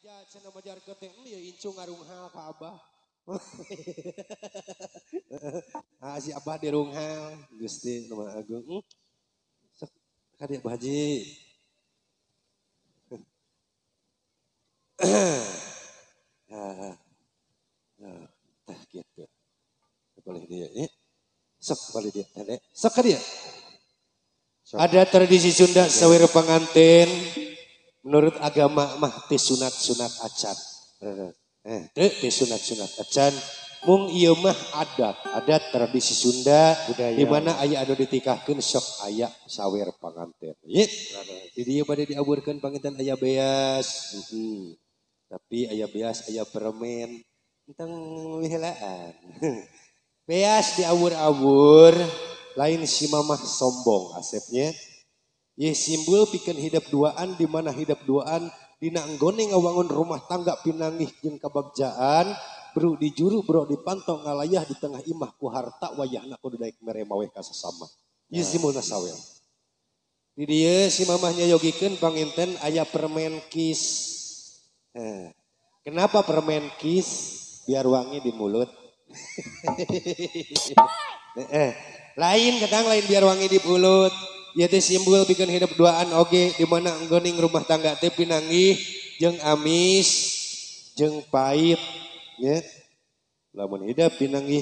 Beja cenah majarkeun teh ieu incu ngarunghal ka abah. Ah si abah dirunghal Gusti nu Maha Agung. Sok ka dieu Bah Haji. Nah, tah kitu. Boleh dia ya. Sok boleh dia. Sok ka dieu. Ada tradisi Sunda sawer panganten menurut agama mah teu sunat-sunat acan. Teu sunat-sunat acan mung ieu mah adat tradisi Sunda di mana aya anu ditikahkeun sok aya sawer panganten. Ye. Di dieu bade diaburkeun panganten aya beas. Tapi aya beas aya permen entang helaan. Beas diawur-awur lain si mamah sombong asepnya. Ye simbol pikeun hidup duaan di mana hidup duaan dina anggone ngawangun rumah tangga pinanggih jeung kabagjaan bro di juru bro dipantau ngalayah di tengah imah ku harta wayahna kudu daek mere maweh ka sasama. Ye simbolna sawel. Di dieu si mamah nyayogikeun panginten aya permen kis. Kenapa permen kis? Biar wangi di mulut. Lain kadang lain biar wangi di mulut. Ieu teh simbol pikeun hidup duaan oge di mana anggoning rumah tangga teh pinanggih jeung amis jeung pahit nya. Lamun hidup pinanggih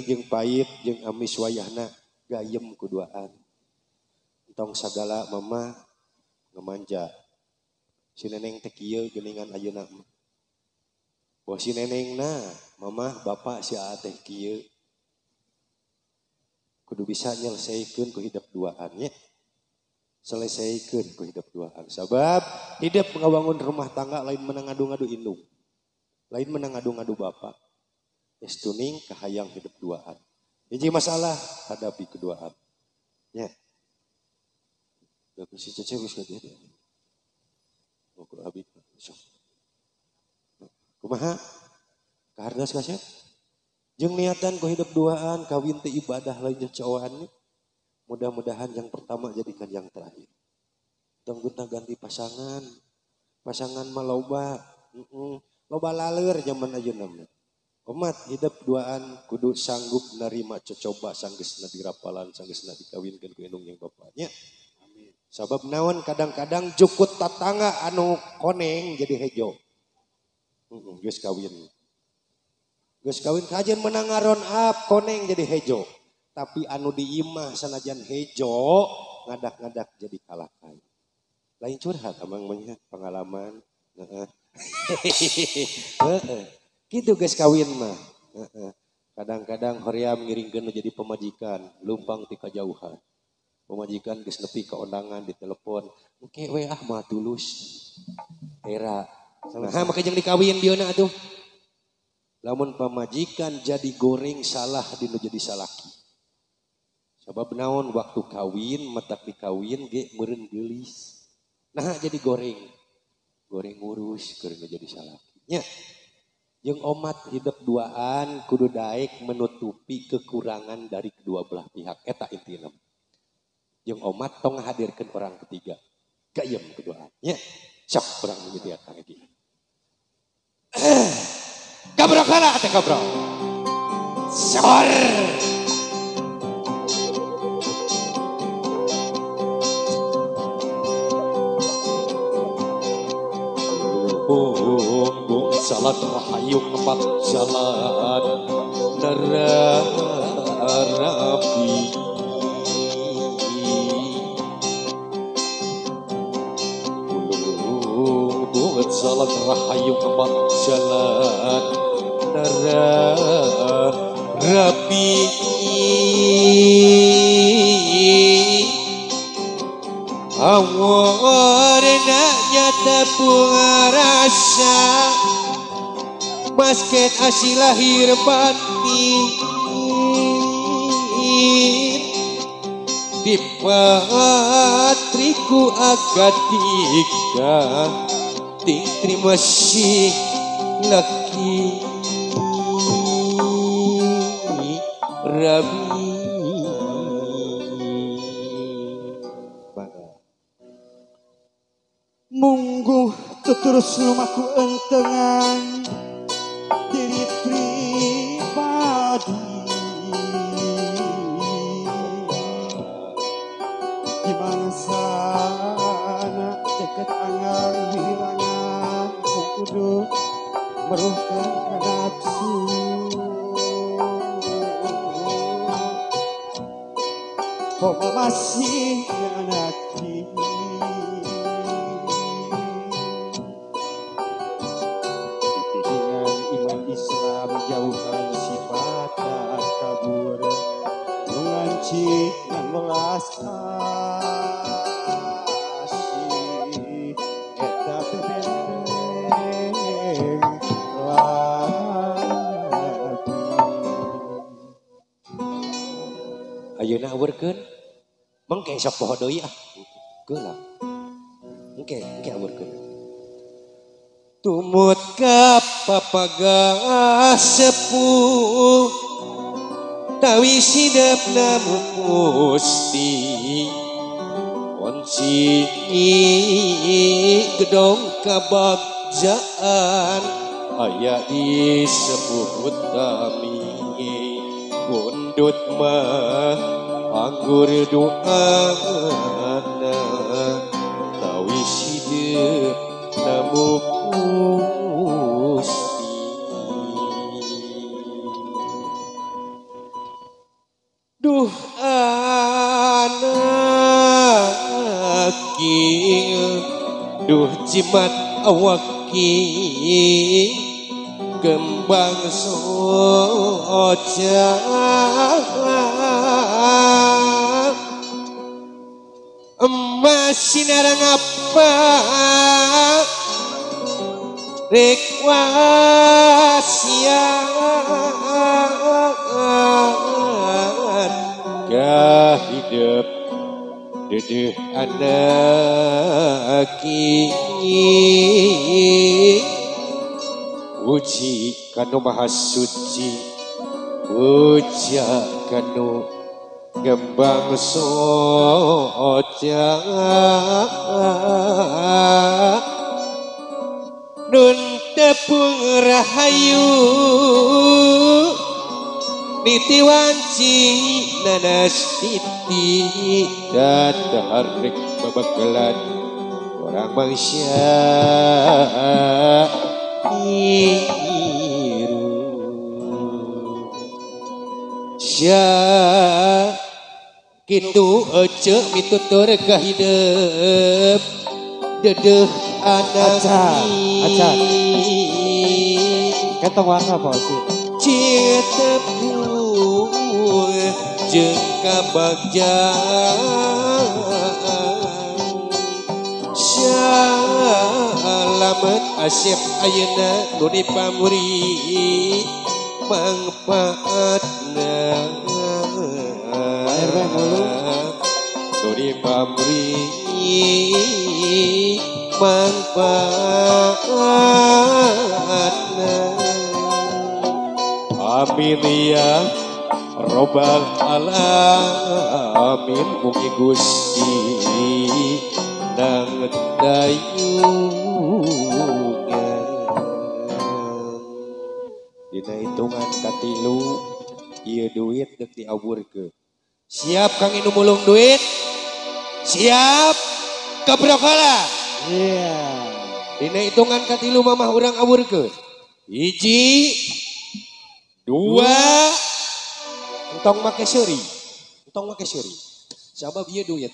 jeung pahit jeung amis wayahna gayem ku duaan. Entong sagala mama ngemanja. Si neneng teh kieu geuningan ayeuna mah. Boh si nenengna, mama bapak si aa teh kieu. Kudu bisa nyelesaikeun ku hidup duaan nya. Selesaikeun ku hidup duaan. Sabab hidup ngawangun rumah tangga lain menang ngadu-ngadu indung. Lain menang ngadu-ngadu bapak. Estuning kahayang hidup duaan. Hiji masalah hadapi keduaan. Nya. Da si cece geus ka dieu. Ku abi sok. Kumaha? Kahardas ka sia? Jeung niatan ku hidup duaan, kawin teh ibadah lain cocoannya. Mudah-mudahan yang pertama jadikan yang terakhir. Tong gonta ganti pasangan. Pasangan mah loba, loba laleur zaman ayeuna mah. Omat hidup duaan kudu sanggup narima cocoba sanggeusna dirapalan, sanggeusna dikawinkeun ku indung jeung bapaknya. Amin. Sabab naon kadang-kadang jukut tatangga anu koneng jadi hejo. Geus kawin. Geus kawin kajen menang ngaron up koneng jadi hejo. Tapi anu di imah sanajan hejo ngadak-ngadak jadi kalakai. Lain curhat amang mah pengalaman. Heeh. Kitu geus kawin mah. Kadang-kadang hoream ngiringkeun jadi pemajikan, lumpang ti kajauhan. Pemajikan geus nepi ka undangan di telepon, engke we ah mah tulus. Era. Nah, make jeung dikawin dieuna atuh. Lamun pamajikan jadi goreng salah dinu jadi salaki. Sabab naon waktu kawin matak dikawin ge meureun geulis. Nah jadi goreng. Goreng ngurus keur jadi salaki. Nya. Jeung omat hidup duaan kudu daek menutupi kekurangan dari kedua belah pihak eta intina. Jeung omat tong ngahadirkeun orang ketiga. Gayem keduaan. Nya. Sok urang mimitian kang Egi. Kabrok kana teh kabrok. Sor. Bung jalan rahayu empat jalan nerapi. Bung jalan rahayu empat jalan nerapi. Awarnanya tepung rasa basket asih lahir batin di patriku akad tiga ting terima si laki rabi. Mungguh Terus lumaku entengan diri pribadi. Di mangsana deket angan hilangan kudu meruhkan nafsu. Koma masih anak dengan iman Islam jauhan sifat kabur nganci dan welas asih eta bebenteng labi. Ayeuna awurkeun mengke sok poho deui ah. Geula. Engke engke awurkeun. Tumut ka papaga sepuh tawi sidep namu pusti konci gedong kabagjaan aya disebut tami bundut mah anggur doana tawi sidep namu pusti. Duh anak duh jimat awak kembang soja emas sinarang apa rek wasiat kahidep dedeh anak uji kanu maha suci uja kanu gembang soja nun tepung rahayu niti wanci nanas titi dan tarik babakalan orang manusia iru sya kitu ece mitutur kahidep dedeh anak aca ketong waka apa sih citepung jeung kabagjaan salamet asep ayeuna nu dipamuri mangpaatna nu dipamuri mangpaatna. Amin ya robbal alamin mugi Gusti nang dayungan. Dina hitungan katilu ieu duit deuk diawurkeun. Siap Kang Inu mulung duit? Siap kebrokala. Iya. Dina hitungan katilu mamah urang awurkeun. Hiji, dua, entong make seuri. Entong make seuri. Sabab ieu duit.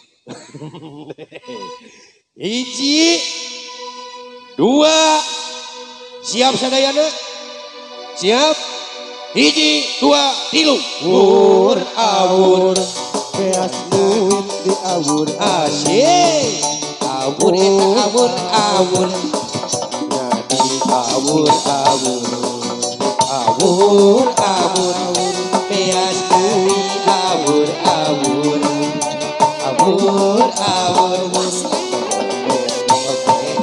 Hiji, dua, siap sadayana? Siap? Hiji, dua, tilu. Wur awur, beas duit di awur. Asyik. Awur eta awur awur. Jadi awur awur. Awur awur. Beas duit awur awur. Awur awur.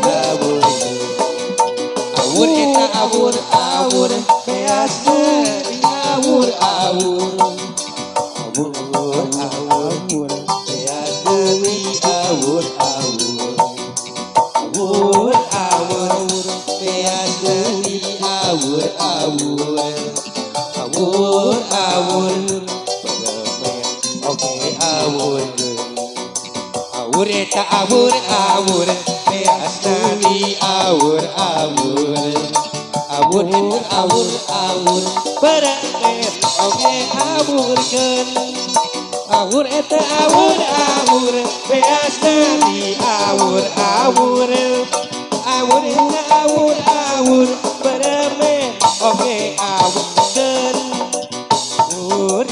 Awur. Awur eta awur awur. Beas duit awur awur. Awur awur. Beas duit awur awur. Awur awur. awur-awur. Awur-awur peremen oge awurkeun. Awur eta awur-awur beasna di awur-awur. Awur eta awur-awur peremen oge awurkeun. Awur eta awur-awur beasna di awur-awur. Awur eta awur-awur peremen oge awurkeun. Awur